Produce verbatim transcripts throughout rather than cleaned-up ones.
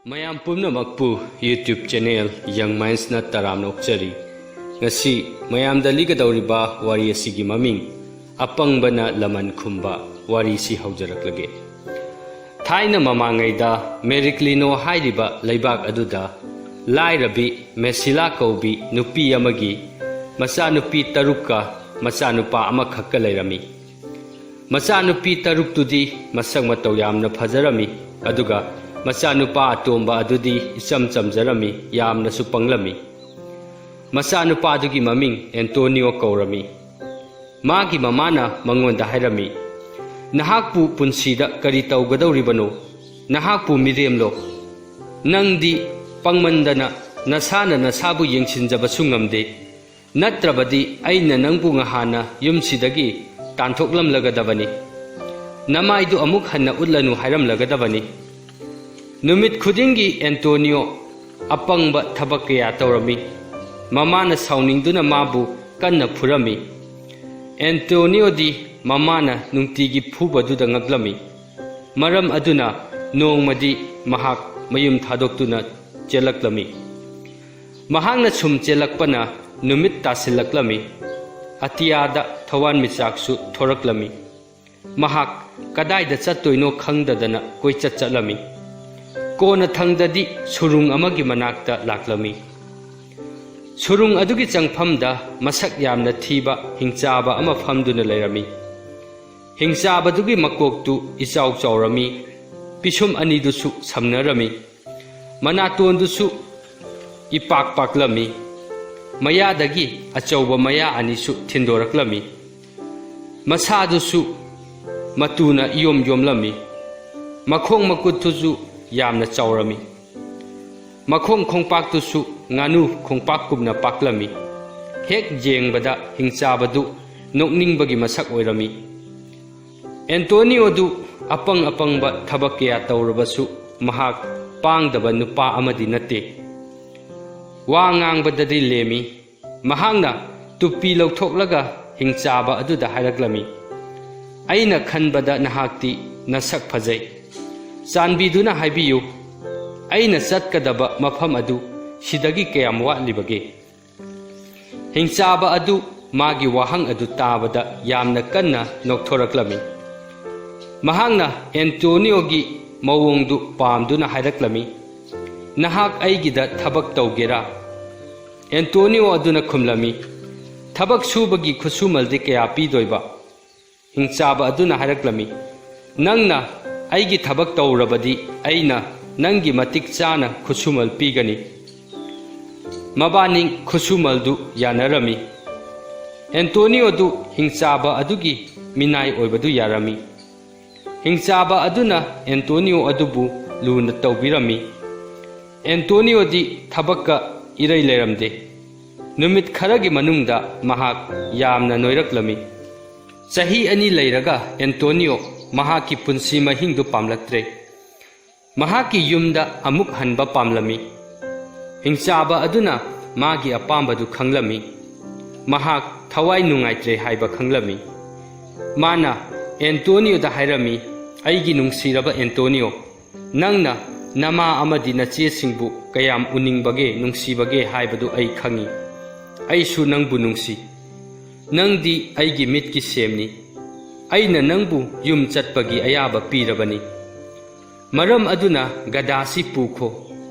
ꯃꯌꯥꯝ ꯄꯨꯝꯅꯃꯛꯄꯨ YouTube channel Young Mindsꯅ ꯇꯔꯥꯝꯅ ꯑꯣꯛꯆꯔꯤ꯫ ꯉꯁꯤ ꯃꯌꯥꯝꯗ ꯂꯤꯒꯗꯧꯔꯤꯕ ꯋꯥꯔꯤ ꯑꯁꯤꯒꯤ ꯃꯃꯤꯡ ꯑꯄꯪꯕꯅ ꯂꯃꯟ ꯈꯨꯝꯕ꯫ ꯋꯥꯔꯤꯁꯤ ꯍꯧꯖꯔꯛꯂꯒꯦ꯫ ꯊꯥꯏꯅ ꯃꯃꯥꯡꯉꯩꯗ ꯃꯦꯔꯤꯀ꯭ꯂꯤꯅꯣ ꯍꯥꯏꯔꯤꯕ ꯂꯩꯕꯥꯛ ꯑꯗꯨꯗ ꯂꯥꯏꯔꯕꯤ ꯃꯦꯁꯤꯂꯥ ꯀꯧꯕꯤ ꯅꯨꯄꯤ ꯑꯃꯒꯤ ꯃꯆꯥꯅꯨꯄꯤ ꯇꯔꯨꯛꯀ ꯃꯆꯥꯅꯨꯄꯥ ꯑꯃꯈꯛꯀ ꯂꯩꯔꯝꯃꯤ꯫ ꯃꯆꯥꯅꯨꯄꯤ ꯇꯔꯨꯛꯇꯨꯗꯤ ꯃꯁꯛ ꯃꯇꯧ ꯌꯥꯝꯅ ꯐꯖꯔꯝꯃꯤ, ꯑꯗꯨꯒ ꯃꯆꯥꯅꯨꯄꯥ ꯑꯇꯣꯝꯕ ꯑꯗꯨꯗꯤ ꯏꯆꯝ ꯆꯝꯖꯔꯝꯃꯤ, ꯌꯥꯝꯅꯁꯨ ꯄꯪꯂꯝꯃꯤ꯫ ꯃꯆꯥꯅꯨꯄꯥꯗꯨꯒꯤ ꯃꯃꯤꯡ ꯑꯦꯟꯇꯣꯅꯤꯌꯣ ꯀꯧꯔꯝꯃꯤ꯫ ꯃꯥꯒꯤ ꯃꯃꯥꯅ ꯃꯉꯣꯟꯗ ꯍꯥꯏꯔꯝꯃꯤ, "ꯅꯍꯥꯛꯄꯨ ꯄꯨꯟꯁꯤꯗ ꯀꯔꯤ ꯇꯧꯒꯗꯧꯔꯤꯕꯅꯣ? ꯅꯍꯥꯛꯄꯨ ꯃꯤꯔꯦꯝꯂꯣ? ꯅꯪꯗꯤ ꯄꯪꯃꯟꯗꯅ ꯅꯁꯥꯅ ꯅꯁꯥꯕꯨ ꯌꯦꯡꯁꯤꯟꯖꯕꯁꯨ ꯉꯝꯗꯦ꯫ ꯅꯠꯇ꯭ꯔꯕꯗꯤ ꯑꯩꯅ ꯅꯪꯕꯨ ꯉꯍꯥꯟꯅ ꯌꯨꯝꯁꯤꯗꯒꯤ ꯇꯥꯟꯊꯣꯛꯂꯝꯂꯒꯗꯕꯅꯤ꯫ ꯅꯃꯥꯏꯗꯨ ꯑꯃꯨꯛ ꯍꯟꯅ ꯎꯠꯂꯅꯨ ꯍꯥꯏꯔꯝꯂꯒꯗꯕꯅꯤ꯫" ꯅꯨꯃꯤꯠ ꯈꯨꯗꯤꯡꯒꯤ ꯑꯦꯟꯇꯣꯅꯤꯌꯣ ꯑꯄꯪꯕ ꯊꯕꯛ ꯀꯌꯥ ꯇꯧꯔꯝꯃꯤ꯫ ꯃꯃꯥꯅ ꯁꯥꯎꯅꯤꯡꯗꯨꯅ ꯃꯥꯕꯨ ꯀꯟꯅ ꯐꯨꯔꯝꯃꯤ꯫ ꯑꯦꯟꯇꯣꯅꯤꯌꯣꯗꯤ ꯃꯃꯥꯅ ꯅꯨꯡꯇꯤꯒꯤ ꯐꯨꯕꯗꯨꯗ ꯉꯛꯂꯝꯃꯤ꯫ ꯃꯔꯝ ꯑꯗꯨꯅ ꯅꯣꯡꯃꯗꯤ ꯃꯍꯥꯛ ꯃꯌꯨꯝ ꯊꯥꯗꯣꯛꯇꯨꯅ ꯆꯦꯜꯂꯛꯂꯝꯃꯤ꯫ ꯃꯍꯥꯛꯅ ꯁꯨꯝ ꯆꯦꯜꯂꯛꯄꯅ ꯅꯨꯃꯤꯠ ꯇꯥꯁꯤꯜꯂꯛꯂꯝꯃꯤ꯫ ꯑꯇꯤꯌꯥꯗ ꯊꯋꯥꯟꯃꯤꯆꯥꯛꯁꯨ ꯊꯣꯔꯛꯂꯝꯃꯤ꯫ ꯃꯍꯥꯛ ꯀꯗꯥꯏꯗ ꯆꯠꯇꯣꯏꯅꯣ ꯈꯪꯗꯗꯅ ꯀꯣꯏꯆꯠ ꯆꯠꯂꯝꯃꯤ꯫ ꯀꯣꯟꯅꯊꯪꯗꯗꯤ ꯁꯨꯔꯨꯡ ꯑꯃꯒꯤ ꯃꯅꯥꯛꯇ ꯂꯥꯛꯂꯝꯃꯤ꯫ ꯁꯨꯔꯨꯡ ꯑꯗꯨꯒꯤ ꯆꯪꯐꯝꯗ ꯃꯁꯛ ꯌꯥꯝꯅ ꯊꯤꯕ ꯍꯤꯡꯆꯥꯕ ꯑꯃ ꯐꯝꯗꯨꯅ ꯂꯩꯔꯝꯃꯤ꯫ ꯍꯤꯡꯆꯥꯕꯗꯨꯒꯤ ꯃꯀꯣꯛꯇꯨ ꯏꯆꯥꯎ ꯆꯥꯎꯔꯝꯃꯤ, ꯄꯤꯁꯨꯝ ꯑꯅꯤꯗꯨꯁꯨ ꯁꯝꯅꯔꯝꯃꯤ, ꯃꯅꯥꯇꯣꯟꯗꯨꯁꯨ ꯏꯄꯥꯛ ꯄꯥꯛꯂꯝꯃꯤ, ꯃꯌꯥꯗꯒꯤ ꯑꯆꯧꯕ ꯃꯌꯥ ꯑꯅꯤꯁꯨ ꯊꯤꯟꯗꯣꯔꯛꯂꯝꯃꯤ꯫ ꯃꯁꯥꯗꯨꯁꯨ ꯃꯇꯨꯅ ꯏꯌꯣꯝ ꯌꯣꯝꯂꯝꯃꯤ꯫ ꯃꯈꯣꯡ ꯃꯈꯨꯠꯇꯨꯁꯨ ꯌꯥꯝꯅ ꯆꯥꯎꯔꯝꯃꯤ꯫ ꯃꯈꯣꯡ ꯈꯣꯡꯄꯥꯛꯇꯨꯁꯨ ꯉꯥꯅꯨ ꯈꯣꯡꯄꯥꯛꯀꯨꯝꯅ ꯄꯥꯛꯂꯝꯃꯤ꯫ ꯍꯦꯛ ꯌꯦꯡꯕꯗ ꯍꯤꯡꯆꯥꯕꯗꯨ ꯅꯣꯛꯅꯤꯡꯕꯒꯤ ꯃꯁꯛ ꯑꯣꯏꯔꯝꯃꯤ꯫ ꯑꯦꯟꯇꯣꯅꯤꯌꯣꯗꯨ ꯑꯄꯪ ꯑꯄꯪꯕ ꯊꯕꯛ ꯀꯌꯥ ꯇꯧꯔꯕꯁꯨ ꯃꯍꯥꯛ ꯄꯥꯡꯗꯕ ꯅꯨꯄꯥ ꯑꯃꯗꯤ ꯅꯠꯇꯦ꯫ ꯋꯥ ꯉꯥꯡꯕꯗꯗꯤ ꯂꯦꯝꯃꯤ꯫ ꯃꯍꯥꯛꯅ ꯇꯨꯞꯄꯤ ꯂꯧꯊꯣꯛꯂꯒ ꯍꯤꯡꯆꯥꯕ ꯑꯗꯨꯗ ꯍꯥꯏꯔꯛꯂꯝꯃꯤ, "ꯑꯩꯅ ꯈꯟꯕꯗ ꯅꯍꯥꯛꯇꯤ ꯅꯁꯛ ꯐꯖꯩ꯫ ꯆꯥꯟꯕꯤꯗꯨꯅ ꯍꯥꯏꯕꯤꯌꯨ, ꯑꯩꯅ ꯆꯠꯀꯗꯕ ꯃꯐꯝ ꯑꯗꯨ ꯁꯤꯗꯒꯤ ꯀꯌꯥꯝ ꯋꯥꯠꯂꯤꯕꯒꯦ?" ꯍꯤꯡꯆꯥꯕ ꯑꯗꯨ ꯃꯥꯒꯤ ꯋꯥꯍꯪ ꯑꯗꯨ ꯇꯥꯕꯗ ꯌꯥꯝꯅ ꯀꯟꯅ ꯅꯣꯛꯊꯣꯔꯛꯂꯝꯃꯤ꯫ ꯃꯍꯥꯛꯅ ꯑꯦꯟꯇꯣꯅꯤꯑꯣꯒꯤ ꯃꯑꯣꯡꯗꯨ ꯄꯥꯝꯗꯨꯅ ꯍꯥꯏꯔꯛꯂꯝꯃꯤ, "ꯅꯍꯥꯛ ꯑꯩꯒꯤꯗ ꯊꯕꯛ ꯇꯧꯒꯦꯔꯥ?" ꯑꯦꯟꯇꯣꯅꯤꯑꯣ ꯑꯗꯨꯅ ꯈꯨꯝꯂꯝꯃꯤ, "ꯊꯕꯛ ꯁꯨꯕꯒꯤ ꯈꯨꯠꯁꯨꯃꯜꯗꯤ ꯀꯌꯥ ꯄꯤꯗꯣꯏꯕ?" ꯍꯤꯡꯆꯥꯕ ꯑꯗꯨꯅ ꯍꯥꯏꯔꯛꯂꯝꯃꯤ, "ꯅꯪꯅ ꯑꯩꯒꯤ ꯊꯕꯛ ꯇꯧꯔꯕꯗꯤ ꯑꯩꯅ ꯅꯪꯒꯤ ꯃꯇꯤꯛ ꯆꯥꯅ ꯈꯨꯠꯁꯨꯃꯜ ꯄꯤꯒꯅꯤ꯫" ꯃꯕꯥꯅꯤ ꯈꯨꯠꯁꯨꯃꯜꯗꯨ ꯌꯥꯅꯔꯝꯃꯤ꯫ ꯑꯦꯟꯇꯣꯅꯤꯑꯣꯗꯨ ꯍꯤꯡꯆꯥꯕ ꯑꯗꯨꯒꯤ ꯃꯤꯅꯥꯏ ꯑꯣꯏꯕꯗꯨ ꯌꯥꯔꯝꯃꯤ꯫ ꯍꯤꯡꯆꯥꯕ ꯑꯗꯨꯅ ꯑꯦꯟꯇꯣꯅꯤꯑꯣ ꯑꯗꯨꯕꯨ ꯂꯨꯅ ꯇꯧꯕꯤꯔꯝꯃꯤ꯫ ꯑꯦꯟꯇꯣꯅꯤꯑꯣꯗꯤ ꯊꯕꯛꯀ ꯏꯔꯩ ꯂꯩꯔꯝꯗꯦ꯫ ꯅꯨꯃꯤꯠ ꯈꯔꯒꯤ ꯃꯅꯨꯡꯗ ꯃꯍꯥꯛ ꯌꯥꯝꯅ ꯅꯣꯏꯔꯛꯂꯝꯃꯤ꯫ ꯆꯍꯤ ꯑꯅꯤ ꯂꯩꯔꯒ ꯑꯦꯟꯇꯣꯅꯤꯑꯣ ꯃꯍꯥꯛꯀꯤ ꯄꯨꯟꯁꯤ ꯃꯍꯤꯡꯗꯨ ꯄꯥꯝꯂꯛꯇ꯭ꯔꯦ꯫ ꯃꯍꯥꯛꯀꯤ ꯌꯨꯝꯗ ꯑꯃꯨꯛ ꯍꯟꯕ ꯄꯥꯝꯂꯝꯃꯤ꯫ ꯍꯤꯡꯆꯥꯕ ꯑꯗꯨꯅ ꯃꯥꯒꯤ ꯑꯄꯥꯝꯕꯗꯨ ꯈꯪꯂꯝꯃꯤ꯫ ꯃꯍꯥꯛ ꯊꯋꯥꯏ ꯅꯨꯡꯉꯥꯏꯇ꯭ꯔꯦ ꯍꯥꯏꯕ ꯈꯪꯂꯝꯃꯤ꯫ ꯃꯥꯅ ꯑꯦꯟꯇꯣꯅꯤꯑꯣꯗ ꯍꯥꯏꯔꯝꯃꯤ, "ꯑꯩꯒꯤ ꯅꯨꯡꯁꯤꯔꯕ ꯑꯦꯟꯇꯣꯅꯤꯑꯣ, ꯅꯪꯅ ꯅꯃꯥ ꯑꯃꯗꯤ ꯅꯆꯦꯁꯤꯡꯕꯨ ꯀꯌꯥꯝ ꯎꯅꯤꯡꯕꯒꯦ, ꯅꯨꯡꯁꯤꯕꯒꯦ ꯍꯥꯏꯕꯗꯨ ꯑꯩ ꯈꯪꯏ꯫ ꯑꯩꯁꯨ ꯅꯪꯕꯨ ꯅꯨꯡꯁꯤ꯫ ꯅꯪꯗꯤ ꯑꯩꯒꯤ ꯃꯤꯠꯀꯤ ꯁꯦꯝꯅꯤ꯫ ꯑꯩꯅ ꯅꯪꯕꯨ ꯌꯨꯝ ꯆꯠꯄꯒꯤ ꯑꯌꯥꯕ ꯄꯤꯔꯕꯅꯤ꯫ ꯃꯔꯝ ꯑꯗꯨꯅ ꯒꯙꯥꯁꯤ ꯄꯨꯈꯣ꯫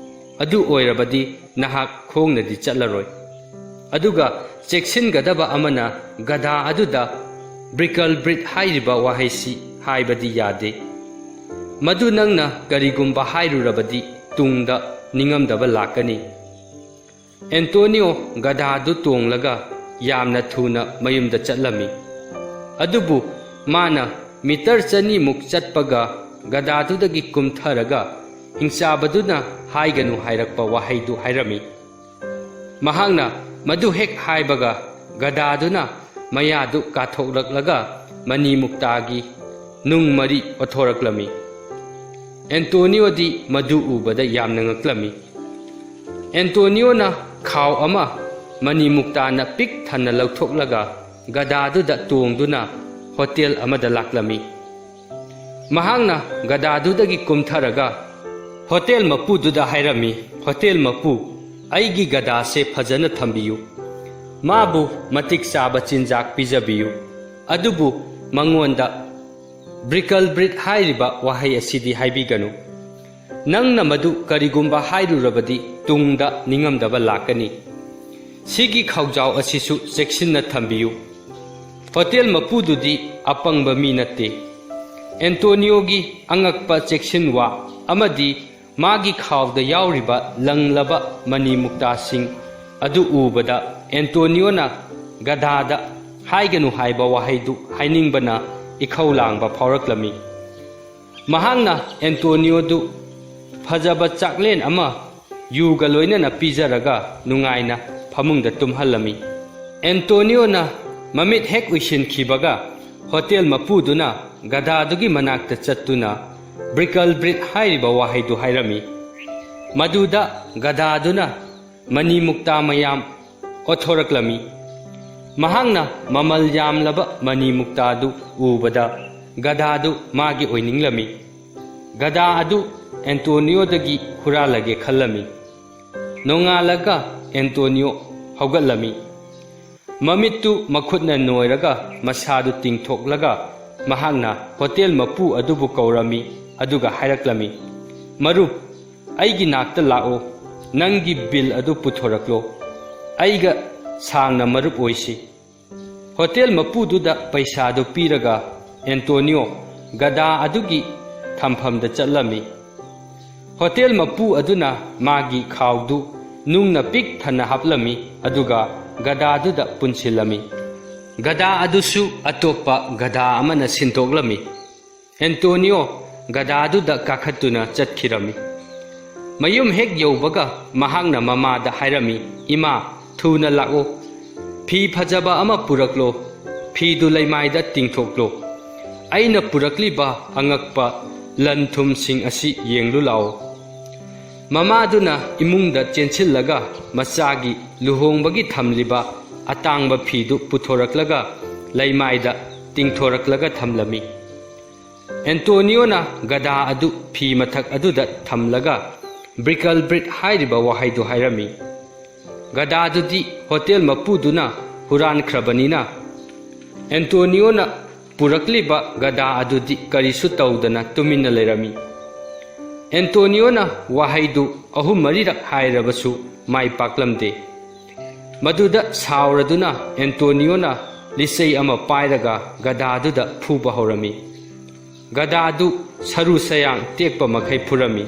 ꯑꯗꯨ ꯑꯣꯏꯔꯕꯗꯤ ꯅꯍꯥꯛ ꯈꯣꯡꯅꯗꯤ ꯆꯠꯂꯔꯣꯏ꯫ ꯑꯗꯨꯒ ꯆꯦꯛꯁꯤꯟꯒꯗꯕ ꯑꯃꯅ, ꯒꯙꯥ ꯑꯗꯨꯗ ꯕ꯭ꯔꯤꯀꯜ ꯕ꯭ꯔꯤꯠ ꯍꯥꯏꯔꯤꯕ ꯋꯥꯍꯩꯁꯤ ꯍꯥꯏꯕꯗꯤ ꯌꯥꯗꯦ꯫ ꯃꯗꯨ ꯅꯪꯅ ꯀꯔꯤꯒꯨꯝꯕ ꯍꯥꯏꯔꯨꯔꯕꯗꯤ ꯇꯨꯡꯗ ꯅꯤꯡꯉꯝꯗꯕ ꯂꯥꯛꯀꯅꯤ꯫" ꯑꯦꯟꯇꯣꯅꯤꯑꯣ ꯒꯙꯥꯗꯨ ꯇꯣꯡꯂꯒ ꯌꯥꯝꯅ ꯊꯨꯅ ꯃꯌꯨꯝꯗ ꯆꯠꯂꯝꯃꯤ꯫ ꯑꯗꯨꯕꯨ ꯃꯥꯅ ꯃꯤꯇꯔ ꯆꯅꯤꯃꯨꯛ ꯆꯠꯄꯒ ꯒꯙꯥꯗꯨꯗꯒꯤ ꯀꯨꯝꯊꯔꯒ ꯍꯤꯡꯆꯥꯕꯗꯨꯅ ꯍꯥꯏꯒꯅꯨ ꯍꯥꯏꯔꯛꯄ ꯋꯥꯍꯩꯗꯨ ꯍꯥꯏꯔꯝꯃꯤ꯫ ꯃꯍꯥꯛꯅ ꯃꯗꯨ ꯍꯦꯛ ꯍꯥꯏꯕꯒ ꯒꯙꯥꯗꯨꯅ ꯃꯌꯥꯗꯨ ꯀꯥꯊꯣꯛꯂꯛꯂꯒ ꯃꯅꯤꯃꯨꯛꯇꯥꯒꯤ ꯅꯨꯡ ꯃꯔꯤ ꯑꯣꯊꯣꯔꯛꯂꯝꯃꯤ꯫ ꯑꯦꯟꯇꯣꯅꯤꯑꯣꯗꯤ ꯃꯗꯨ ꯎꯕꯗ ꯌꯥꯝꯅ ꯉꯛꯂꯝꯃꯤ꯫ ꯑꯦꯟꯇꯣꯅꯤꯑꯣꯅ ꯈꯥꯎ ꯑꯃ ꯃꯅꯤꯃꯨꯛꯇꯥꯅ ꯄꯤꯛ ꯊꯟꯅ ꯂꯧꯊꯣꯛꯂꯒ ꯒꯙꯥꯗꯨꯗ ꯇꯣꯡꯗꯨꯅ ꯍꯣꯇꯦꯜ ꯑꯃꯗ ꯂꯥꯛꯂꯝꯃꯤ꯫ ꯃꯍꯥꯛꯅ ꯒꯙꯥꯗꯨꯗꯒꯤ ꯀꯨꯝꯊꯔꯒ ꯍꯣꯇꯦꯜ ꯃꯄꯨꯗꯨꯗ ꯍꯥꯏꯔꯝꯃꯤ, "ꯍꯣꯇꯦꯜ ꯃꯄꯨ, ꯑꯩꯒꯤ ꯒꯙꯥꯁꯦ ꯐꯖꯅ ꯊꯝꯕꯤꯌꯨ꯫ ꯃꯥꯕꯨ ꯃꯇꯤꯛ ꯆꯥꯕ ꯆꯤꯟꯖꯥꯛ ꯄꯤꯖꯕꯤꯌꯨ꯫ ꯑꯗꯨꯕꯨ ꯃꯉꯣꯟꯗ ꯕ꯭ꯔꯤꯀꯜ ꯕ꯭ꯔꯤꯠ ꯍꯥꯏꯔꯤꯕ ꯋꯥꯍꯩ ꯑꯁꯤꯗꯤ ꯍꯥꯏꯕꯤꯒꯅꯨ꯫ ꯅꯪꯅ ꯃꯗꯨ ꯀꯔꯤꯒꯨꯝꯕ ꯍꯥꯏꯔꯨꯔꯕꯗꯤ ꯇꯨꯡꯗ ꯅꯤꯡꯉꯝꯗꯕ ꯂꯥꯛꯀꯅꯤ꯫ ꯁꯤꯒꯤ ꯈꯥꯎꯖꯥꯎ ꯑꯁꯤꯁꯨ ꯆꯦꯛꯁꯤꯟꯅ ꯊꯝꯕꯤꯌꯨ꯫" ꯍꯣꯇꯦꯜ ꯃꯄꯨꯗꯨꯗꯤ ꯑꯄꯪꯕ ꯃꯤ ꯅꯠꯇꯦ꯫ ꯑꯦꯟꯇꯣꯅꯤꯌꯣꯒꯤ ꯑꯉꯛꯄ ꯆꯦꯛꯁꯤꯟꯋꯥ ꯑꯃꯗꯤ ꯃꯥꯒꯤ ꯈꯥꯎꯗ ꯌꯥꯎꯔꯤꯕ ꯂꯪꯂꯕ ꯃꯅꯤ ꯃꯨꯛꯇꯥꯁꯤꯡ ꯑꯗꯨ ꯎꯕꯗ ꯑꯦꯟꯇꯣꯅꯤꯌꯣꯅ ꯒꯙꯥꯗ ꯍꯥꯏꯒꯅꯨ ꯍꯥꯏꯕ ꯋꯥꯍꯩꯗꯨ ꯍꯥꯏꯅꯤꯡꯕꯅ ꯏꯈꯧ ꯂꯥꯡꯕ ꯐꯥꯎꯔꯛꯂꯝꯃꯤ꯫ ꯃꯍꯥꯛꯅ ꯑꯦꯟꯇꯣꯅꯤꯌꯣꯗꯨ ꯐꯖꯕ ꯆꯥꯛꯂꯦꯟ ꯑꯃ ꯌꯨꯒ ꯂꯣꯏꯅꯅ ꯄꯤꯖꯔꯒ ꯅꯨꯡꯉꯥꯏꯅ ꯐꯃꯨꯡꯗ ꯇꯨꯝꯍꯜꯂꯝꯃꯤ꯫ ꯑꯦꯟꯇꯣꯅꯤꯌꯣꯅ ꯃꯃꯤꯠ ꯍꯦꯛ ꯎꯏꯁꯤꯟꯈꯤꯕꯒ ꯍꯣꯇꯦꯜ ꯃꯄꯨꯗꯨꯅ ꯒꯙꯥꯗꯨꯒꯤ ꯃꯅꯥꯛꯇ ꯆꯠꯇꯨꯅ ꯕ꯭ꯔꯤꯀꯜ ꯕ꯭ꯔꯤꯠ ꯍꯥꯏꯔꯤꯕ ꯋꯥꯍꯩꯗꯨ ꯍꯥꯏꯔꯝꯃꯤ꯫ ꯃꯗꯨꯗ ꯒꯙꯥꯗꯨꯅ ꯃꯅꯤ ꯃꯨꯛꯇꯥ ꯃꯌꯥꯝ ꯑꯣꯠꯊꯣꯔꯛꯂꯝꯃꯤ꯫ ꯃꯍꯥꯛꯅ ꯃꯃꯜ ꯌꯥꯝꯂꯕ ꯃꯅꯤ ꯃꯨꯛꯇꯥꯗꯨ ꯎꯕꯗ ꯒꯙꯥꯗꯨ ꯃꯥꯒꯤ ꯑꯣꯏꯅꯤꯡꯂꯝꯃꯤ꯫ ꯒꯙꯥ ꯑꯗꯨ ꯑꯦꯟꯇꯣꯅꯤꯌꯣꯗꯒꯤ ꯍꯨꯔꯥꯜꯂꯒꯦ ꯈꯜꯂꯝꯃꯤ꯫ ꯅꯣꯡꯉꯥꯜꯂꯒ ꯑꯦꯟꯇꯣꯅꯤꯌꯣ ꯍꯧꯒꯠꯂꯝꯃꯤ꯫ ꯃꯃꯤꯠꯇꯨ ꯃꯈꯨꯠꯅ ꯅꯣꯏꯔꯒ ꯃꯁꯥꯗꯨ ꯇꯤꯡꯊꯣꯛꯂꯒ ꯃꯍꯥꯛꯅ ꯍꯣꯇꯦꯜ ꯃꯄꯨ ꯑꯗꯨꯕꯨ ꯀꯧꯔꯝꯃꯤ, ꯑꯗꯨꯒ ꯍꯥꯏꯔꯛꯂꯝꯃꯤ, "ꯃꯔꯨꯞ, ꯑꯩꯒꯤ ꯅꯥꯛꯇ ꯂꯥꯛꯎ꯫ ꯅꯪꯒꯤ ꯕꯤꯜ ꯑꯗꯨ ꯄꯨꯊꯣꯔꯛꯂꯣ꯫ ꯑꯩꯒ ꯁꯥꯡꯅ ꯃꯔꯨꯞ ꯑꯣꯏꯁꯤ꯫" ꯍꯣꯇꯦꯜ ꯃꯄꯨꯗꯨꯗ ꯄꯩꯁꯥꯗꯨ ꯄꯤꯔꯒ ꯑꯦꯟꯇꯣꯅꯤꯌꯣ ꯒꯙꯥ ꯑꯗꯨꯒꯤ ꯊꯝꯐꯝꯗ ꯆꯠꯂꯝꯃꯤ꯫ ꯍꯣꯇꯦꯜ ꯃꯄꯨ ꯑꯗꯨꯅ ꯃꯥꯒꯤ ꯈꯥꯎꯗꯨ ꯅꯨꯡꯅ ꯄꯤꯛ ꯊꯟꯅ ꯍꯥꯞꯂꯝꯃꯤ, ꯑꯗꯨꯒ ꯒꯙꯥꯗꯨꯗ ꯄꯨꯟꯁꯤꯜꯂꯝꯃꯤ꯫ ꯒꯙꯥ ꯑꯗꯨꯁꯨ ꯑꯇꯣꯞꯄ ꯒꯙꯥ ꯑꯃꯅ ꯁꯤꯟꯗꯣꯛꯂꯝꯃꯤ꯫ ꯑꯦꯟꯇꯣꯅꯤꯌꯣ ꯒꯙꯥꯗꯨꯗ ꯀꯥꯈꯠꯇꯨꯅ ꯆꯠꯈꯤꯔꯝꯃꯤ꯫ ꯃꯌꯨꯝ ꯍꯦꯛ ꯌꯧꯕꯒ ꯃꯍꯥꯛꯅ ꯃꯃꯥꯗ ꯍꯥꯏꯔꯝꯃꯤ, "ꯏꯃꯥ, ꯊꯨꯅ ꯂꯥꯛꯎ꯫ ꯐꯤ ꯐꯖꯕ ꯑꯃ ꯄꯨꯔꯛꯂꯣ꯫ ꯐꯤꯗꯨ ꯂꯩꯃꯥꯏꯗ ꯇꯤꯡꯊꯣꯛꯂꯣ꯫ ꯑꯩꯅ ꯄꯨꯔꯛꯂꯤꯕ ꯑꯉꯛꯄ ꯂꯟ ꯊꯨꯝꯁꯤꯡ ꯑꯁꯤ ꯌꯦꯡꯂꯨ ꯂꯥꯛꯑꯣ꯫" ꯃꯃꯥꯗꯨꯅ ꯏꯃꯨꯡꯗ ꯆꯦꯟꯁꯤꯜꯂꯒ ꯃꯆꯥꯒꯤ ꯂꯨꯍꯣꯡꯕꯒꯤ ꯊꯝꯂꯤꯕ ꯑꯇꯥꯡꯕ ꯐꯤꯗꯨ ꯄꯨꯊꯣꯔꯛꯂꯒ ꯂꯩꯃꯥꯏꯗ ꯇꯤꯡꯊꯣꯔꯛꯂꯒ ꯊꯝꯂꯝꯃꯤ꯫ ꯑꯦꯟꯇꯣꯅꯤꯌꯣꯅ ꯒꯙꯥ ꯑꯗꯨ ꯐꯤ ꯃꯊꯛ ꯑꯗꯨꯗ ꯊꯝꯂꯒ ꯕ꯭ꯔꯤꯀꯜ ꯕ꯭ꯔꯤꯠ ꯍꯥꯏꯔꯤꯕ ꯋꯥꯍꯩꯗꯨ ꯍꯥꯏꯔꯝꯃꯤ꯫ ꯒꯙꯥꯗꯨꯗꯤ ꯍꯣꯇꯦꯜ ꯃꯄꯨꯗꯨꯅ ꯍꯨꯔꯥꯟꯈ꯭ꯔꯕꯅꯤꯅ, ꯑꯦꯟꯇꯣꯅꯤꯌꯣꯅ ꯄꯨꯔꯛꯂꯤꯕ ꯒꯙꯥ ꯑꯗꯨꯗꯤ ꯀꯔꯤꯁꯨ ꯇꯧꯗꯅ ꯇꯨꯃꯤꯟꯅ ꯂꯩꯔꯝꯃꯤ꯫ ꯑꯦꯟꯇꯣꯅꯤꯌꯣꯅ ꯋꯥꯍꯩꯗꯨ ꯑꯍꯨꯝ ꯃꯔꯤꯔꯛ ꯍꯥꯏꯔꯕꯁꯨ ꯃꯥꯏ ꯄꯥꯛꯂꯝꯗꯦ꯫ ꯃꯗꯨꯗ ꯁꯥꯎꯔꯗꯨꯅ ꯑꯦꯟꯇꯣꯅꯤꯌꯣꯅ ꯂꯤꯆꯩ ꯑꯃ ꯄꯥꯏꯔꯒ ꯒꯙꯥꯗꯨꯗ ꯐꯨꯕ ꯍꯧꯔꯝꯃꯤ꯫ ꯒꯙꯥꯗꯨ ꯁꯔꯨ ꯁꯌꯥꯡ ꯇꯦꯛꯄ ꯃꯈꯩ ꯐꯨꯔꯝꯃꯤ꯫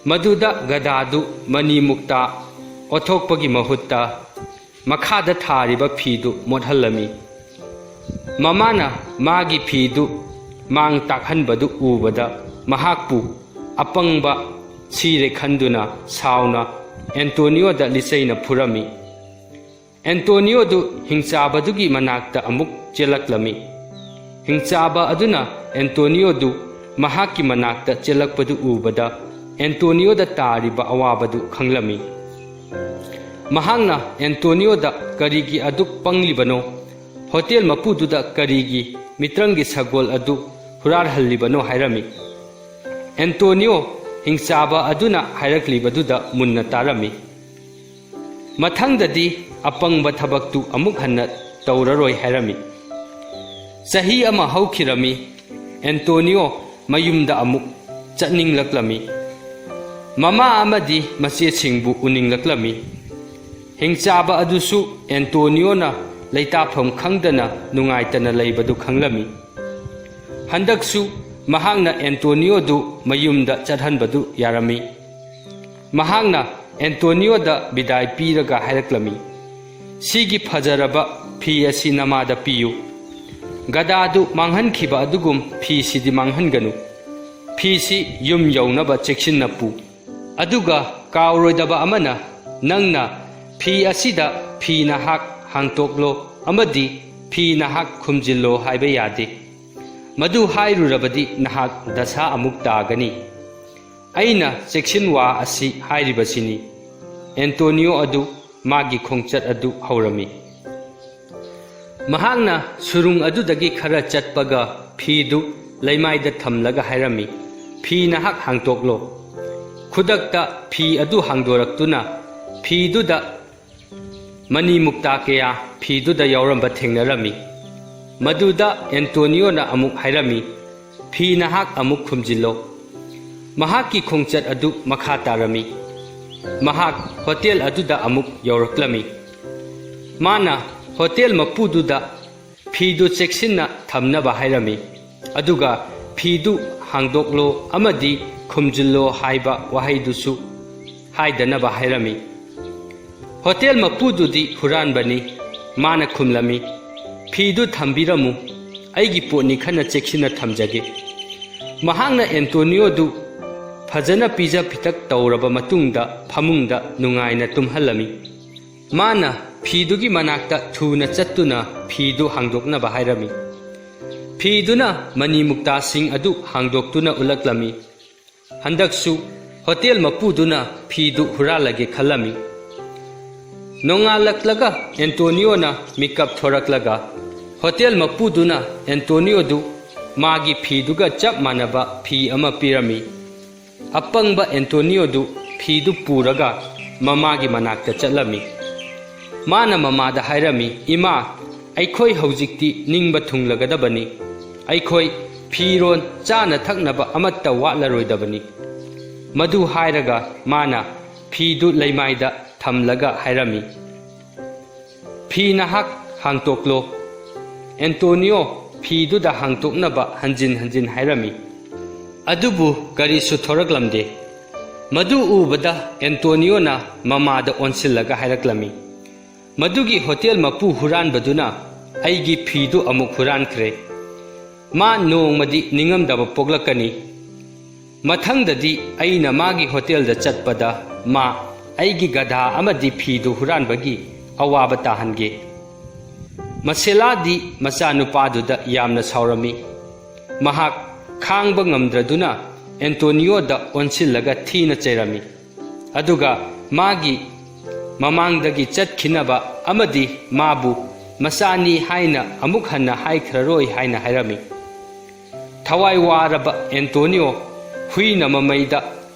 ꯃꯗꯨꯗ ꯒꯙꯥꯗꯨ ꯃꯅꯤ ꯃꯨꯛꯇꯥ ꯑꯣꯊꯣꯛꯄꯒꯤ ꯃꯍꯨꯠꯇ ꯃꯈꯥꯗ ꯊꯥꯔꯤꯕ ꯐꯤꯗꯨ ꯃꯣꯠꯍꯜꯂꯝꯃꯤ꯫ ꯃꯃꯥꯅ ꯃꯥꯒꯤ ꯐꯤꯗꯨ ꯃꯥꯡ ꯇꯥꯛꯍꯟꯕꯗꯨ ꯎꯕꯗ ꯃꯍꯥꯛꯄꯨ ꯑꯄꯪꯕ ꯁꯤꯔꯦ ꯈꯟꯗꯨꯅ ꯁꯥꯎꯅ ꯑꯦꯟꯇꯣꯅꯤꯌꯣꯗ ꯂꯤꯆꯩꯅ ꯐꯨꯔꯝꯃꯤ꯫ ꯑꯦꯟꯇꯣꯅꯤꯌꯣꯗꯨ ꯍꯤꯡꯆꯥꯕꯗꯨꯒꯤ ꯃꯅꯥꯛꯇ ꯑꯃꯨꯛ ꯆꯦꯜꯂꯛꯂꯝꯃꯤ꯫ ꯍꯤꯡꯆꯥꯕ ꯑꯗꯨꯅ ꯑꯦꯟꯇꯣꯅꯤꯌꯣꯗꯨ ꯃꯍꯥꯛꯀꯤ ꯃꯅꯥꯛꯇ ꯆꯦꯜꯂꯛꯄꯗꯨ ꯎꯕꯗ ꯑꯦꯟꯇꯣꯅꯤꯌꯣꯗ ꯇꯥꯔꯤꯕ ꯑꯋꯥꯕꯗꯨ ꯈꯪꯂꯝꯃꯤ꯫ ꯃꯍꯥꯛꯅ ꯑꯦꯟꯇꯣꯅꯤꯌꯣꯗ ꯀꯔꯤꯒꯤ ꯑꯗꯨꯛ ꯄꯪꯂꯤꯕꯅꯣ, ꯍꯣꯇꯦꯜ ꯃꯄꯨꯗꯨꯗ ꯀꯔꯤꯒꯤ ꯃꯤꯇ꯭ꯔꯪꯒꯤ ꯁꯒꯣꯜ ꯑꯗꯨ ꯍꯨꯔꯥꯟꯍꯜꯂꯤꯕꯅꯣ ꯍꯥꯏꯔꯝꯃꯤ꯫ ꯑꯦꯟꯇꯣꯅꯤꯌꯣ ꯍꯤꯡꯆꯥꯕ ꯑꯗꯨꯅ ꯍꯥꯏꯔꯛꯂꯤꯕꯗꯨꯗ ꯃꯨꯟꯅ ꯇꯥꯔꯝꯃꯤ꯫ ꯃꯊꯪꯗꯗꯤ ꯑꯄꯪꯕ ꯊꯕꯛꯇꯨ ꯑꯃꯨꯛ ꯍꯟꯅ ꯇꯧꯔꯔꯣꯏ ꯍꯥꯏꯔꯝꯃꯤ꯫ ꯆꯍꯤ ꯑꯃ ꯍꯧꯈꯤꯔꯝꯃꯤ꯫ ꯑꯦꯟꯇꯣꯅꯤꯌꯣ ꯃꯌꯨꯝꯗ ꯑꯃꯨꯛ ꯆꯠꯅꯤꯡꯂꯛꯂꯝꯃꯤ꯫ ꯃꯃꯥ ꯑꯃꯗꯤ ꯃꯆꯦꯁꯤꯡꯕꯨ ꯎꯅꯤꯡꯂꯛꯂꯝꯃꯤ꯫ ꯍꯤꯡꯆꯥꯕ ꯑꯗꯨꯁꯨ ꯑꯦꯟꯇꯣꯅꯤꯌꯣꯅ ꯂꯩꯇꯥꯐꯝ ꯈꯪꯗꯅ ꯅꯨꯡꯉꯥꯏꯇꯅ ꯂꯩꯕꯗꯨ ꯈꯪꯂꯝꯃꯤ꯫ ꯍꯟꯗꯛꯁꯨ ꯃꯍꯥꯛꯅ ꯑꯦꯟꯇꯣꯅꯤꯌꯣꯗꯨ ꯃꯌꯨꯝꯗ ꯆꯠꯍꯟꯕꯗꯨ ꯌꯥꯔꯝꯃꯤ꯫ ꯃꯍꯥꯛꯅ ꯑꯦꯟꯇꯣꯅꯤꯌꯣꯗ ꯕꯤꯗꯥꯏ ꯄꯤꯔꯒ ꯍꯥꯏꯔꯛꯂꯝꯃꯤ, "ꯁꯤꯒꯤ ꯐꯖꯔꯕ ꯐꯤ ꯑꯁꯤ ꯅꯃꯥꯗ ꯄꯤꯌꯨ꯫ ꯒꯗꯥꯗꯨ ꯃꯥꯡꯍꯟꯈꯤꯕ ꯑꯗꯨꯒꯨꯝ ꯐꯤꯁꯤꯗꯤ ꯃꯥꯡꯍꯟꯒꯅꯨ꯫ ꯐꯤꯁꯤ ꯌꯨꯝ ꯌꯧꯅꯕ ꯆꯦꯛꯁꯤꯟꯅ ꯄꯨ꯫ ꯑꯗꯨꯒ ꯀꯥꯎꯔꯣꯏꯗꯕ ꯑꯃꯅ, ꯅꯪꯅ ꯐꯤ ꯑꯁꯤꯗ ꯐꯤ ꯅꯍꯥꯛ ꯍꯥꯡꯇꯣꯛꯂꯣ ꯑꯃꯗꯤ ꯐꯤ ꯅꯍꯥꯛ ꯈꯨꯝꯖꯤꯜꯂꯣ ꯍꯥꯏꯕ ꯌꯥꯗꯦ꯫ ꯃꯗꯨ ꯍꯥꯏꯔꯨꯔꯕꯗꯤ ꯅꯍꯥꯛ ꯗꯁꯥ ꯑꯃꯨꯛ ꯇꯥꯒꯅꯤ꯫ ꯑꯩꯅ ꯆꯦꯛꯁꯤꯟꯋꯥ ꯑꯁꯤ ꯍꯥꯏꯔꯤꯕꯁꯤꯅꯤ꯫" ꯑꯦꯟꯇꯣꯅꯤꯌꯣ ꯑꯗꯨ ꯃꯥꯒꯤ ꯈꯣꯡꯆꯠ ꯑꯗꯨ ꯍꯧꯔꯝꯃꯤ꯫ ꯃꯍꯥꯛꯅ ꯁꯨꯔꯨꯡ ꯑꯗꯨꯗꯒꯤ ꯈꯔ ꯆꯠꯄꯒ ꯐꯤꯗꯨ ꯂꯩꯃꯥꯏꯗ ꯊꯝꯂꯒ ꯍꯥꯏꯔꯝꯃꯤ, "ꯐꯤ ꯅꯍꯥꯛ ꯍꯥꯡꯗꯣꯛꯂꯣ"꯫ ꯈꯨꯗꯛꯇ ꯐꯤ ꯑꯗꯨ ꯍꯥꯡꯗꯣꯔꯛꯇꯨꯅ ꯐꯤꯗꯨꯗ ꯃꯅꯤ ꯃꯨꯛꯇꯥ ꯀꯌꯥ ꯐꯤꯗꯨꯗ ꯌꯥꯎꯔꯝꯕ ꯊꯦꯡꯅꯔꯝꯃꯤ꯫ ꯃꯗꯨꯗ ꯑꯦꯟꯇꯣꯅꯤꯑꯣꯅ ꯑꯃꯨꯛ ꯍꯥꯏꯔꯝꯃꯤ, "ꯐꯤ ꯅꯍꯥꯛ ꯑꯃꯨꯛ ꯈꯨꯝꯖꯤꯜꯂꯣ"꯫ ꯃꯍꯥꯛꯀꯤ ꯈꯣꯡꯆꯠ ꯑꯗꯨ ꯃꯈꯥ ꯇꯥꯔꯝꯃꯤ꯫ ꯃꯍꯥꯛ ꯍꯣꯇꯦꯜ ꯑꯗꯨꯗ ꯑꯃꯨꯛ ꯌꯧꯔꯛꯂꯝꯃꯤ꯫ ꯃꯥꯅ ꯍꯣꯇꯦꯜ ꯃꯄꯨꯗꯨꯗ ꯐꯤꯗꯨ ꯆꯦꯛꯁꯤꯟꯅ ꯊꯝꯅꯕ ꯍꯥꯏꯔꯝꯃꯤ, ꯑꯗꯨꯒ "ꯐꯤꯗꯨ ꯍꯥꯡꯗꯣꯛꯂꯣ ꯑꯃꯗꯤ ꯈꯨꯝꯖꯤꯜꯂꯣ" ꯍꯥꯏꯕ ꯋꯥꯍꯩꯗꯨꯁꯨ ꯍꯥꯏꯗꯅꯕ ꯍꯥꯏꯔꯝꯃꯤ꯫ ꯍꯣꯇꯦꯜ ꯃꯄꯨꯗꯨꯗꯤ ꯍꯨꯔꯥꯟꯕꯅꯤ, ꯃꯥꯅ ꯈꯨꯝꯂꯝꯃꯤ, "ꯐꯤꯗꯨ ꯊꯝꯕꯤꯔꯝꯃꯨ, ꯑꯩꯒꯤ ꯄꯣꯠꯅꯤ ꯈꯟꯅ ꯆꯦꯛꯁꯤꯟꯅ ꯊꯝꯖꯒꯦ"꯫ ꯃꯍꯥꯛꯅ ꯑꯦꯟꯇꯣꯅꯤꯑꯣꯗꯨ ꯐꯖꯅ ꯄꯤꯖ ꯄꯤꯊꯛ ꯇꯧꯔꯕ ꯃꯇꯨꯡꯗ ꯐꯃꯨꯡꯗ ꯅꯨꯡꯉꯥꯏꯅ ꯇꯨꯝꯍꯜꯂꯝꯃꯤ꯫ ꯃꯥꯅ ꯐꯤꯗꯨꯒꯤ ꯃꯅꯥꯛꯇ ꯊꯨꯅ ꯆꯠꯇꯨꯅ ꯐꯤꯗꯨ ꯍꯥꯡꯗꯣꯛꯅꯕ ꯍꯥꯏꯔꯝꯃꯤ꯫ ꯐꯤꯗꯨꯅ ꯃꯅꯤ ꯃꯨꯛꯇꯥꯁꯤꯡ ꯑꯗꯨ ꯍꯥꯡꯗꯣꯛꯇꯨꯅ ꯎꯠꯂꯛꯂꯝꯃꯤ꯫ ꯍꯟꯗꯛꯁꯨ ꯍꯣꯇꯦꯜ ꯃꯄꯨꯗꯨꯅ ꯐꯤꯗꯨ ꯍꯨꯔꯥꯜꯂꯒꯦ ꯈꯜꯂꯝꯃꯤ꯫ ꯅꯣꯡꯉꯥꯜꯂꯛꯂꯒ ꯑꯦꯟꯇꯣꯅꯤꯑꯣꯅ ꯃꯤꯀꯞ ꯊꯣꯔꯛꯂꯒ ꯍꯣꯇꯦꯜ ꯃꯄꯨꯗꯨꯅ ꯑꯦꯟꯇꯣꯅꯤꯑꯣꯗꯨ ꯃꯥꯒꯤ ꯐꯤꯗꯨꯒ ꯆꯞ ꯃꯥꯟꯅꯕ ꯐꯤ ꯑꯃ ꯄꯤꯔꯝꯃꯤ꯫ ꯑꯄꯪꯕ ꯑꯦꯟꯇꯣꯅꯤꯑꯣꯗꯨ ꯐꯤꯗꯨ ꯄꯨꯔꯒ ꯃꯃꯥꯒꯤ ꯃꯅꯥꯛꯇ ꯆꯠꯂꯝꯃꯤ꯫ ꯃꯥꯅ ꯃꯃꯥꯗ ꯍꯥꯏꯔꯝꯃꯤ, "ꯏꯃꯥ, ꯑꯩꯈꯣꯏ ꯍꯧꯖꯤꯛꯇꯤ ꯅꯤꯡꯕ ꯊꯨꯡꯂꯒꯗꯕꯅꯤ꯫ ꯑꯩꯈꯣꯏ ꯐꯤꯔꯣꯟ, ꯆꯥꯅ ꯊꯛꯅꯕ ꯑꯃꯠꯇ ꯋꯥꯠꯂꯔꯣꯏꯗꯕꯅꯤ"꯫ ꯃꯗꯨ ꯍꯥꯏꯔꯒ ꯃꯥꯅ ꯐꯤꯗꯨ ꯂꯩꯃꯥꯏꯗ ꯊꯝꯂꯒ ꯍꯥꯏꯔꯝꯃꯤ, "ꯐꯤ ꯅꯍꯥꯛ ꯍꯥꯡꯇꯣꯛꯂꯣ"꯫ ꯑꯦꯟꯇꯣꯅꯤꯑꯣ ꯐꯤꯗꯨꯗ ꯍꯥꯡꯇꯣꯛꯅꯕ ꯍꯟꯖꯤꯟ ꯍꯟꯖꯤꯟ ꯍꯥꯏꯔꯝꯃꯤ, ꯑꯗꯨꯕꯨ ꯀꯔꯤꯁꯨ ꯊꯣꯔꯛꯂꯝꯗꯦ꯫ ꯃꯗꯨ ꯎꯕꯗ ꯑꯦꯟꯇꯣꯅꯤꯑꯣꯅ ꯃꯃꯥꯗ ꯑꯣꯟꯁꯤꯜꯂꯒ ꯍꯥꯏꯔꯛꯂꯝꯃꯤ, "ꯃꯗꯨꯒꯤ ꯍꯣꯇꯦꯜ ꯃꯄꯨ ꯍꯨꯔꯥꯟꯕꯗꯨꯅ ꯑꯩꯒꯤ ꯐꯤꯗꯨ ꯑꯃꯨꯛ ꯍꯨꯔꯥꯟꯈ꯭ꯔꯦ꯫ ꯃꯥ ꯅꯣꯡꯃꯗꯤ ꯅꯤꯡꯉꯝꯗꯕ ꯄꯣꯛꯂꯛꯀꯅꯤ꯫ ꯃꯊꯪꯗꯗꯤ ꯑꯩꯅ ꯃꯥꯒꯤ ꯍꯣꯇꯦꯜꯗ ꯆꯠꯄꯗ ꯃꯥ ꯑꯩꯒꯤ ꯒꯙꯥ ꯑꯃꯗꯤ ꯐꯤꯗꯨ ꯍꯨꯔꯥꯟꯕꯒꯤ ꯑꯋꯥꯕ ꯇꯥꯍꯟꯒꯦ"꯫ ꯃꯁꯦꯂꯥꯗꯤ ꯃꯆꯥꯅꯨꯄꯥꯗꯨꯗ ꯌꯥꯝꯅ ꯁꯥꯎꯔꯝꯃꯤ꯫ ꯃꯍꯥꯛ ꯈꯥꯡꯕ ꯉꯝꯗ꯭ꯔꯗꯨꯅ ꯑꯦꯟꯇꯣꯅꯤꯑꯣꯗ ꯑꯣꯟꯁꯤꯜꯂꯒ ꯊꯤꯅ ꯆꯩꯔꯝꯃꯤ꯫ ꯑꯗꯨꯒ ꯃꯥꯒꯤ ꯃꯃꯥꯡꯗꯒꯤ ꯆꯠꯈꯤꯅꯕ ꯑꯃꯗꯤ ꯃꯥꯕꯨ ꯃꯆꯥꯅꯤ ꯍꯥꯏꯅ ꯑꯃꯨꯛ ꯍꯟꯅ ꯍꯥꯏꯈ꯭ꯔꯔꯣꯏ ꯍꯥꯏꯅ ꯍꯥꯏꯔꯝꯃꯤ꯫ ꯊꯋꯥꯏ ꯋꯥꯔꯕ ꯑꯦꯟꯇꯣꯅꯤꯑꯣ ꯍꯨꯏꯅ ꯃꯃꯩꯗ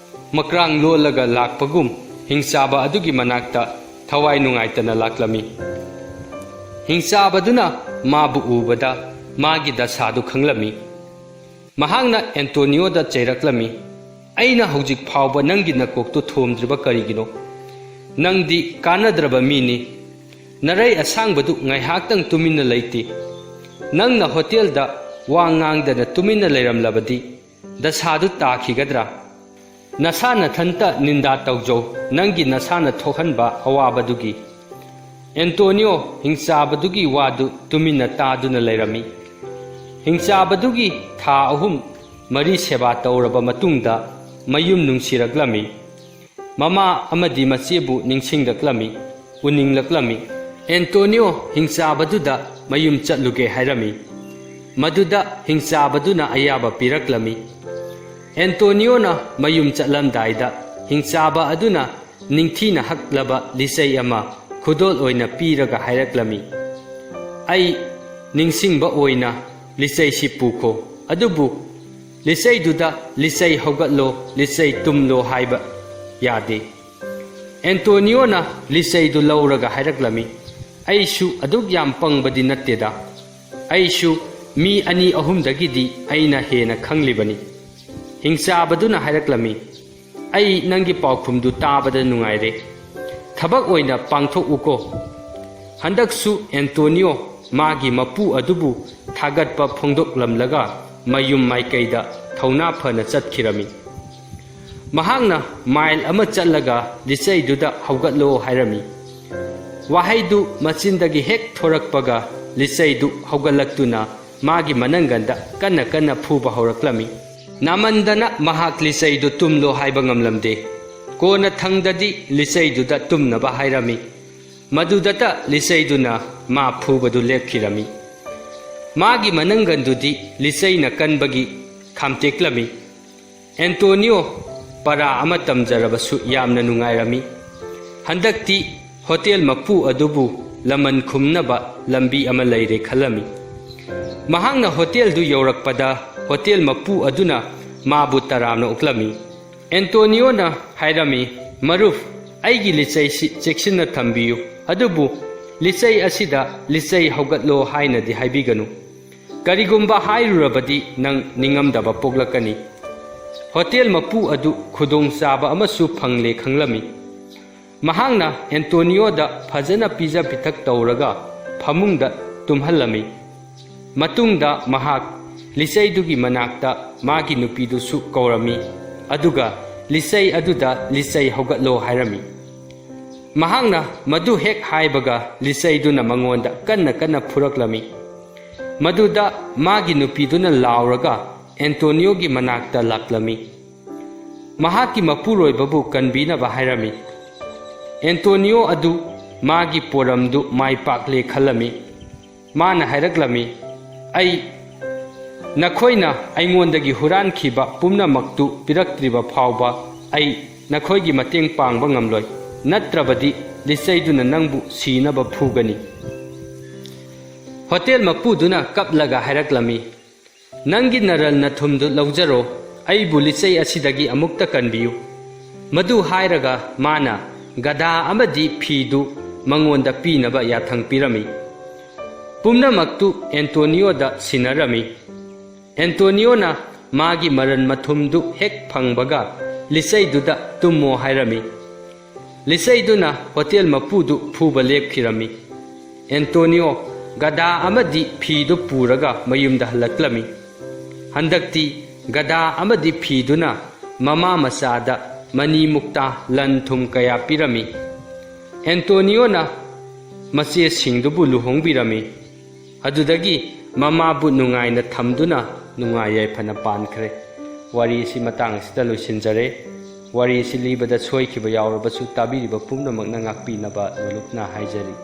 ꯃꯀ꯭ꯔꯥꯡ ꯂꯣꯜꯂꯒ ꯂꯥꯛꯄꯒꯨꯝ ꯍꯤꯡꯆꯥꯕ ꯑꯗꯨꯒꯤ ꯃꯅꯥꯛꯇ ꯊꯋꯥꯏ ꯅꯨꯡꯉꯥꯏꯇꯅ ꯂꯥꯛꯂꯝꯃꯤ꯫ ꯍꯤꯡꯆꯥꯕꯗꯨꯅ ꯃꯥꯕꯨ ꯎꯕꯗ ꯃꯥꯒꯤ ꯗꯁꯥꯗꯨ ꯈꯪꯂꯝꯃꯤ꯫ ꯃꯍꯥꯛꯅ ꯑꯦꯟꯇꯣꯅꯤꯑꯣꯗ ꯆꯩꯔꯛꯂꯝꯃꯤ, "ꯑꯩꯅ ꯍꯧꯖꯤꯛ ꯐꯥꯎꯕ ꯅꯪꯒꯤ ꯅꯀꯣꯛꯇꯨ ꯊꯣꯝꯗ꯭ꯔꯤꯕ ꯀꯔꯤꯒꯤꯅꯣ? ꯅꯪꯗꯤ ꯀꯥꯟꯅꯗ꯭ꯔꯕ ꯃꯤꯅꯤ꯫ ꯅꯔꯩ ꯑꯁꯥꯡꯕꯗꯨ ꯉꯥꯏꯍꯥꯛꯇꯪ ꯇꯨꯃꯤꯟꯅ ꯂꯩꯇꯦ꯫ ꯅꯪꯅ ꯍꯣꯇꯦꯜꯗ ꯋꯥ ꯉꯥꯡꯗꯅ ꯇꯨꯃꯤꯟꯅ ꯂꯩꯔꯝꯂꯕꯗꯤ ꯗꯁꯥꯗꯨ ꯇꯥꯈꯤꯒꯗ꯭ꯔꯥ? ꯅꯁꯥ ꯅꯊꯟꯇ ꯅꯤꯟꯗꯥ ꯇꯧꯖꯧ, ꯅꯪꯒꯤ ꯅꯁꯥꯅ ꯊꯣꯛꯍꯟꯕ ꯑꯋꯥꯕꯗꯨꯒꯤ꯫" ꯑꯦꯟꯇꯣꯅꯤꯑꯣ ꯍꯤꯡꯆꯥꯕꯗꯨꯒꯤ ꯋꯥꯗꯨ ꯇꯨꯃꯤꯟꯅ ꯇꯥꯗꯨꯅ ꯂꯩꯔꯝꯃꯤ꯫ ꯍꯤꯡꯆꯥꯕꯗꯨꯒꯤ ꯊꯥ ꯑꯍꯨꯝ ꯃꯔꯤ ꯁꯦꯕꯥ ꯇꯧꯔꯕ ꯃꯇꯨꯡꯗ ꯃꯌꯨꯝ ꯅꯨꯡꯁꯤꯔꯛꯂꯝꯃꯤ꯫ ꯃꯃꯥ ꯑꯃꯗꯤ ꯃꯆꯦꯕꯨ ꯅꯤꯡꯁꯤꯡꯂꯛꯂꯝꯃꯤ, ꯎꯅꯤꯡꯂꯛꯂꯝꯃꯤ꯫ ꯑꯦꯟꯇꯣꯅꯤꯑꯣ ꯍꯤꯡꯆꯥꯕꯗꯨꯗ ꯃꯌꯨꯝ ꯆꯠꯂꯨꯒꯦ ꯍꯥꯏꯔꯝꯃꯤ꯫ ꯃꯗꯨꯗ ꯍꯤꯡꯆꯥꯕꯗꯨꯅ ꯑꯌꯥꯕ ꯄꯤꯔꯛꯂꯝꯃꯤ꯫ ꯑꯦꯟꯇꯣꯅꯤꯑꯣꯅ ꯃꯌꯨꯝ ꯆꯠꯂꯝꯗꯥꯏꯗ ꯍꯤꯡꯆꯥꯕ ꯑꯗꯨꯅ ꯅꯤꯡꯊꯤꯅ ꯍꯛꯂꯕ ꯂꯤꯆꯩ ꯑꯃ ꯈꯨꯗꯣꯜ ꯑꯣꯏꯅ ꯄꯤꯔꯒ ꯍꯥꯏꯔꯛꯂꯝꯃꯤ, "ꯑꯩ ꯅꯤꯡꯁꯤꯡꯕ ꯑꯣꯏꯅ ꯂꯤꯆꯩꯁꯤ ꯄꯨꯈꯣ, ꯑꯗꯨꯕꯨ ꯂꯤꯆꯩꯗꯨꯗ 'ꯂꯤꯆꯩ ꯍꯧꯒꯠꯂꯣ, ꯂꯤꯆꯩ ꯇꯨꯝꯂꯣ' ꯍꯥꯏꯕ ꯌꯥꯗꯦ꯫" ꯑꯦꯟꯇꯣꯅꯤꯑꯣꯅ ꯂꯤꯆꯩꯗꯨ ꯂꯧꯔꯒ ꯍꯥꯏꯔꯛꯂꯝꯃꯤ, "ꯑꯩꯁꯨ ꯑꯗꯨꯛ ꯌꯥꯝ ꯄꯪꯕꯗꯤ ꯅꯠꯇꯦꯗ꯫ ꯑꯩꯁꯨ ꯃꯤ ꯑꯅꯤ ꯑꯍꯨꯝꯗꯒꯤꯗꯤ ꯑꯩꯅ ꯍꯦꯟꯅ ꯈꯪꯂꯤꯕꯅꯤ꯫" ꯍꯤꯡꯆꯥꯕꯗꯨꯅ ꯍꯥꯏꯔꯛꯂꯝꯃꯤ, "ꯑꯩ ꯅꯪꯒꯤ ꯄꯥꯎꯈꯨꯝꯗꯨ ꯇꯥꯕꯗ ꯅꯨꯡꯉꯥꯏꯔꯦ꯫ ꯊꯕꯛ ꯑꯣꯏꯅ ꯄꯥꯡꯊꯣꯛꯎꯀꯣ꯫" ꯍꯟꯗꯛꯁꯨ ꯑꯦꯟꯇꯣꯅꯤꯑꯣ ꯃꯥꯒꯤ ꯃꯄꯨ ꯑꯗꯨꯕꯨ ꯊꯥꯒꯠꯄ ꯐꯣꯡꯗꯣꯛꯂꯝꯂꯒ ꯃꯌꯨꯝ ꯃꯥꯏꯀꯩꯗ ꯊꯧꯅꯥ ꯐꯅ ꯆꯠꯈꯤꯔꯝꯃꯤ꯫ ꯃꯍꯥꯛꯅ ꯃꯥꯏꯜ ꯑꯃ ꯆꯠꯂꯒ ꯂꯤꯆꯩꯗꯨꯗ "ꯍꯧꯒꯠꯂꯣ" ꯍꯥꯏꯔꯝꯃꯤ꯫ ꯋꯥꯍꯩꯗꯨ ꯃꯆꯤꯟꯗꯒꯤ ꯍꯦꯛ ꯊꯣꯔꯛꯄꯒ ꯂꯤꯆꯩꯗꯨ ꯍꯧꯒꯠꯂꯛꯇꯨꯅ ꯃꯥꯒꯤ ꯃꯅꯪꯒꯟꯗ ꯀꯟꯅ ꯀꯟꯅ ꯐꯨꯕ ꯍꯧꯔꯛꯂꯝꯃꯤ꯫ ꯅꯥꯃꯟꯗꯅ ꯃꯍꯥꯛ ꯂꯤꯆꯩꯗꯨ "ꯇꯨꯝꯂꯣ" ꯍꯥꯏꯕ ꯉꯝꯂꯝꯗꯦ꯫ ꯀꯣꯟꯅ ꯊꯪꯗꯗꯤ ꯂꯤꯆꯩꯗꯨꯗ ꯇꯨꯝꯅꯕ ꯍꯥꯏꯔꯝꯃꯤ꯫ ꯃꯗꯨꯗꯇ ꯂꯤꯆꯩꯗꯨꯅ ꯃꯥ ꯐꯨꯕꯗꯨ ꯂꯦꯞꯈꯤꯔꯝꯃꯤ꯫ ꯃꯥꯒꯤ ꯃꯅꯪꯒꯟꯗꯨꯗꯤ ꯂꯤꯆꯩꯅ ꯀꯟꯕꯒꯤ ꯈꯥꯝꯇꯦꯛꯂꯝꯃꯤ꯫ ꯑꯦꯟꯇꯣꯅꯤꯑꯣ ꯄꯔꯥ ꯑꯃ ꯇꯝꯖꯔꯕꯁꯨ ꯌꯥꯝꯅ ꯅꯨꯡꯉꯥꯏꯔꯝꯃꯤ꯫ ꯍꯟꯗꯛꯇꯤ ꯍꯣꯇꯦꯜ ꯃꯄꯨ ꯑꯗꯨꯕꯨ ꯂꯃꯟ ꯈꯨꯝꯅꯕ ꯂꯝꯕꯤ ꯑꯃ ꯂꯩꯔꯦ ꯈꯜꯂꯝꯃꯤ꯫ ꯃꯍꯥꯛꯅ ꯍꯣꯇꯦꯜꯗꯨ ꯌꯧꯔꯛꯄꯗ ꯍꯣꯇꯦꯜ ꯃꯄꯨ ꯑꯗꯨꯅ ꯃꯥꯕꯨ ꯇꯔꯥꯝꯅ ꯑꯣꯛꯂꯝꯃꯤ꯫ ꯑꯦꯟꯇꯣꯅꯤꯑꯣꯅ ꯍꯥꯏꯔꯝꯃꯤ, "ꯃꯔꯨꯞ, ꯑꯩꯒꯤ ꯂꯤꯆꯩꯁꯤ ꯆꯦꯛꯁꯤꯟꯅ ꯊꯝꯕꯤꯌꯨ, ꯑꯗꯨꯕꯨ ꯂꯤꯆꯩ ꯑꯁꯤꯗ ꯂꯤꯆꯩ ꯍꯧꯒꯠꯂꯣ ꯍꯥꯏꯅꯗꯤ ꯍꯥꯏꯕꯤꯒꯅꯨ꯫ ꯀꯔꯤꯒꯨꯝꯕ ꯍꯥꯏꯔꯨꯔꯕꯗꯤ ꯅꯪ ꯅꯤꯡꯉꯝꯗꯕ ꯄꯣꯛꯂꯛꯀꯅꯤ꯫" ꯍꯣꯇꯦꯜ ꯃꯄꯨ ꯑꯗꯨ ꯈꯨꯗꯣꯡꯆꯥꯕ ꯑꯃꯁꯨ ꯐꯪꯂꯦ ꯈꯪꯂꯝꯃꯤ꯫ ꯃꯍꯥꯛꯅ ꯑꯦꯟꯇꯣꯅꯤꯑꯣꯗ ꯐꯖꯅ ꯄꯤꯖ ꯄꯤꯊꯛ ꯇꯧꯔꯒ ꯐꯃꯨꯡꯗ ꯇꯨꯝꯍꯜꯂꯝꯃꯤ꯫ ꯃꯇꯨꯡꯗ ꯃꯍꯥꯛ ꯂꯤꯆꯩꯗꯨꯒꯤ ꯃꯅꯥꯛꯇ ꯃꯥꯒꯤ ꯅꯨꯄꯤꯗꯨꯁꯨ ꯀꯧꯔꯝꯃꯤ, ꯑꯗꯨꯒ ꯂꯤꯆꯩ ꯑꯗꯨꯗ ꯂꯤꯆꯩ ꯍꯧꯒꯠꯂꯣ ꯍꯥꯏꯔꯝꯃꯤ꯫ ꯃꯍꯥꯛꯅ ꯃꯗꯨ ꯍꯦꯛ ꯍꯥꯏꯕꯒ ꯂꯤꯆꯩꯗꯨꯅ ꯃꯉꯣꯟꯗ ꯀꯟꯅ ꯀꯟꯅ ꯐꯨꯔꯛꯂꯝꯃꯤ꯫ ꯃꯗꯨꯗ ꯃꯥꯒꯤ ꯅꯨꯄꯤꯗꯨꯅ ꯂꯥꯎꯔꯒ ꯑꯦꯟꯇꯣꯅꯤꯑꯣꯒꯤ ꯃꯅꯥꯛꯇ ꯂꯥꯛꯂꯝꯃꯤ꯫ ꯃꯍꯥꯛꯀꯤ ꯃꯄꯨꯔꯣꯏꯕꯕꯨ ꯀꯟꯕꯤꯅꯕ ꯍꯥꯏꯔꯝꯃꯤ꯫ ꯑꯦꯟꯇꯣꯅꯤꯑꯣ ꯑꯗꯨ ꯃꯥꯒꯤ ꯄꯣꯔꯝꯗꯨ ꯃꯥꯏ ꯄꯥꯛꯂꯦ ꯈꯜꯂꯝꯃꯤ꯫ ꯃꯥꯅ ꯍꯥꯏꯔꯛꯂꯝꯃꯤ, "ꯑꯩ, ꯅꯈꯣꯏꯅ ꯑꯩꯉꯣꯟꯗꯒꯤ ꯍꯨꯔꯥꯟꯈꯤꯕ ꯄꯨꯝꯅꯃꯛꯇꯨ ꯄꯤꯔꯛꯇ꯭ꯔꯤꯕ ꯐꯥꯎꯕ ꯑꯩ ꯅꯈꯣꯏꯒꯤ ꯃꯇꯦꯡ ꯄꯥꯡꯕ ꯉꯝꯂꯣꯏ, ꯅꯠꯇ꯭ꯔꯕꯗꯤ ꯂꯤꯆꯩꯗꯨꯅ ꯅꯪꯕꯨ ꯁꯤꯅꯕ ꯐꯨꯒꯅꯤ꯫" ꯍꯣꯇꯦꯜ ꯃꯄꯨꯗꯨꯅ ꯀꯞꯂꯒ ꯍꯥꯏꯔꯛꯂꯝꯃꯤ, "ꯅꯪꯒꯤ ꯅꯔꯜ ꯅꯊꯨꯝꯗꯨ ꯂꯧꯖꯔꯣ, ꯑꯩꯕꯨ ꯂꯤꯆꯩ ꯑꯁꯤꯗꯒꯤ ꯑꯃꯨꯛꯇ ꯀꯟꯕꯤꯌꯨ꯫" ꯃꯗꯨ ꯍꯥꯏꯔꯒ ꯃꯥꯅ ꯒꯙꯥ ꯑꯃꯗꯤ ꯐꯤꯗꯨ ꯃꯉꯣꯟꯗ ꯄꯤꯅꯕ ꯌꯥꯊꯪ ꯄꯤꯔꯝꯃꯤ꯫ ꯄꯨꯝꯅꯃꯛꯇꯨ ꯑꯦꯟꯇꯣꯅꯤꯑꯣꯗ ꯁꯤꯟꯅꯔꯝꯃꯤ꯫ ꯑꯦꯟꯇꯣꯅꯤꯑꯣꯅ ꯃꯥꯒꯤ ꯃꯔꯜ ꯃꯊꯨꯝꯗꯨ ꯍꯦꯛ ꯐꯪꯕꯒ ꯂꯤꯆꯩꯗꯨꯗ ꯇꯨꯝꯃꯣ ꯍꯥꯏꯔꯝꯃꯤ꯫ ꯂꯤꯆꯩꯗꯨꯅ ꯍꯣꯇꯦꯜ ꯃꯄꯨꯗꯨ ꯐꯨꯕ ꯂꯦꯞꯈꯤꯔꯝꯃꯤ꯫ ꯑꯦꯟꯇꯣꯅꯤꯑꯣ ꯒꯙꯥ ꯑꯃꯗꯤ ꯐꯤꯗꯨ ꯄꯨꯔꯒ ꯃꯌꯨꯝꯗ ꯍꯜꯂꯛꯂꯝꯃꯤ꯫ ꯍꯟꯗꯛꯇꯤ ꯒꯙꯥ ꯑꯃꯗꯤ ꯐꯤꯗꯨꯅ ꯃꯃꯥ ꯃꯆꯥꯗ ꯃꯅꯤ ꯃꯨꯛꯇꯥ ꯂꯟ ꯊꯨꯝ ꯀꯌꯥ ꯄꯤꯔꯝꯃꯤ꯫ ꯑꯦꯟꯇꯣꯅꯤꯑꯣꯅ ꯃꯆꯦꯁꯤꯡꯗꯨꯕꯨ ꯂꯨꯍꯣꯡꯕꯤꯔꯝꯃꯤ꯫ ꯑꯗꯨꯗꯒꯤ ꯃꯃꯥꯕꯨ ꯅꯨꯡꯉꯥꯏꯅ ꯊꯝꯗꯨꯅ ꯅꯨꯡꯉꯥꯏ ꯌꯥꯏꯐꯅ ꯄꯥꯟꯈ꯭ꯔꯦ꯫ ꯋꯥꯔꯤ ꯑꯁꯤ ꯃꯇꯥꯡ ꯑꯁꯤꯗ ꯂꯣꯏꯁꯤꯟꯖꯔꯦ꯫ ꯋꯥꯔꯤ ꯑꯁꯤ ꯂꯤꯕꯗ ꯁꯣꯏꯈꯤꯕ ꯌꯥꯎꯔꯕꯁꯨ ꯇꯥꯕꯤꯔꯤꯕ ꯄꯨꯝꯅꯃꯛꯅ ꯉꯥꯛꯄꯤꯅꯕ ꯅꯣꯂꯨꯛꯅ ꯍꯥꯏꯖꯔꯤ꯫